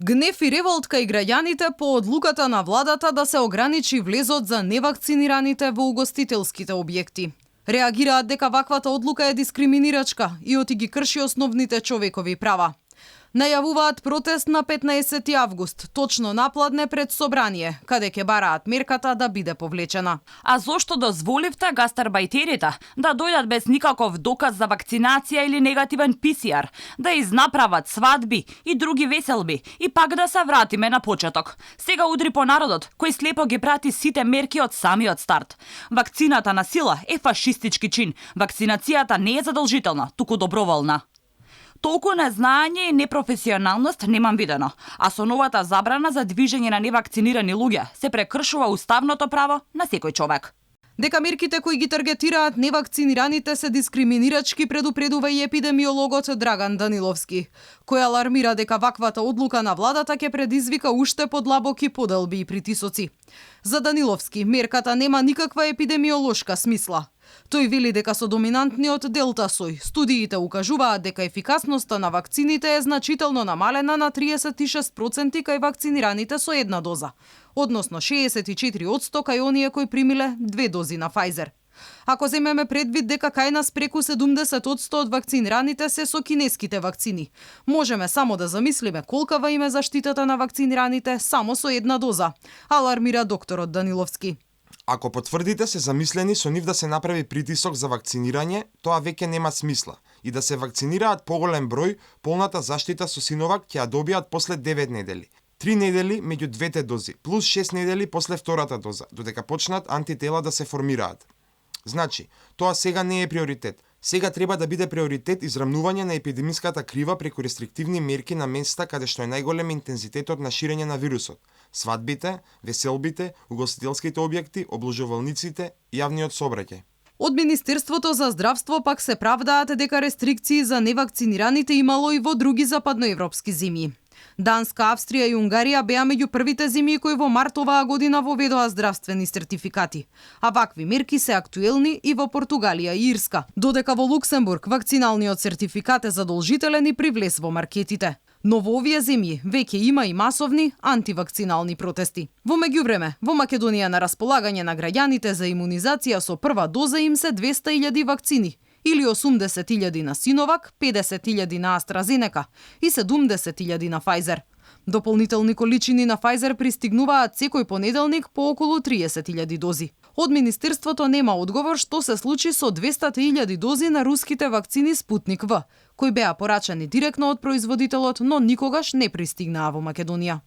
Гнев и револт кај граѓаните по одлуката на владата да се ограничи влезот за невакцинираните во угостителските објекти. Реагираат дека ваквата одлука е дискриминирачка и оти ги крши основните човекови права. Најавуваат протест на 15 август, точно напладне пред собрание, каде ќе бараат мерката да биде повлечена. А зошто дозволивте гастарбајтерите да дојдат без никаков доказ за вакцинација или негативен ПСР, да изнаправат свадби и други веселби и пак да се вратиме на почеток? Сега удри по народот, кој слепо ги прати сите мерки од самиот старт. Вакцината на сила е фашистички чин. Вакцинацијата не е задолжителна, туку доброволна. Толку незнаење и непрофесионалност немам видено, а со новата забрана за движење на невакцинирани луѓе се прекршува уставното право на секој човек. Дека мерките кои ги таргетираат невакцинираните се дискриминирачки предупредува и епидемиологот Драган Даниловски, кој алармира дека ваквата одлука на владата ќе предизвика уште подлабоки поделби и притисоци. За Даниловски, мерката нема никаква епидемиолошка смисла. Тој вели дека со доминантниот делта сој студиите укажуваат дека ефикасноста на вакцините е значително намалена на 36% кај вакцинираните со една доза, односно 64% кај оние кои примиле 2 дози на Pfizer. Ако земеме предвид дека кај нас преку 70% од вакцинираните се со кинеските вакцини, можеме само да замислиме колкава им е заштитата на вакцинираните само со една доза, алармира докторот Даниловски. Ако потврдите се замислени со нив да се направи притисок за вакцинирање, тоа веќе нема смисла. И да се вакцинираат поголем број, полната заштита со Синовак ќе ја добијат после 9 недели. 3 недели меѓу двете дози, плюс 6 недели после втората доза, додека почнат антитела да се формираат. Значи, тоа сега не е приоритет. Сега треба да биде приоритет израмнување на епидемиската крива преку рестриктивни мерки на места каде што е најголем интензитетот на ширење на вирусот. Свадбите, веселбите, угостителските објекти, обложувалниците, јавниот сообраќај. Од Министерството за здравство пак се правдаат дека рестрикции за невакцинираните имало и во други западноевропски земји. Данска, Австрија и Унгарија беа меѓу првите земји кои во март оваа година воведоа здравствени сертификати, а вакви мерки се актуелни и во Португалија и Ирска, додека во Луксембург вакциналниот сертификат е задолжителен и при влез во маркетите. Но во овие земји веќе има и масовни антивакцинални протести. Во меѓувреме, во Македонија на располагање на граѓаните за имунизација со прва доза им се 200.000 вакцини, или 80.000 на Синовак, 50.000 на AstraZeneca и 70.000 на Pfizer. Дополнителни количини на Pfizer пристигнуваат секој понеделник по околу 30.000 дози. Од Министерството нема одговор што се случи со 200.000 дози на руските вакцини Спутник В, кои беа порачани директно од производителот, но никогаш не пристигнаа во Македонија.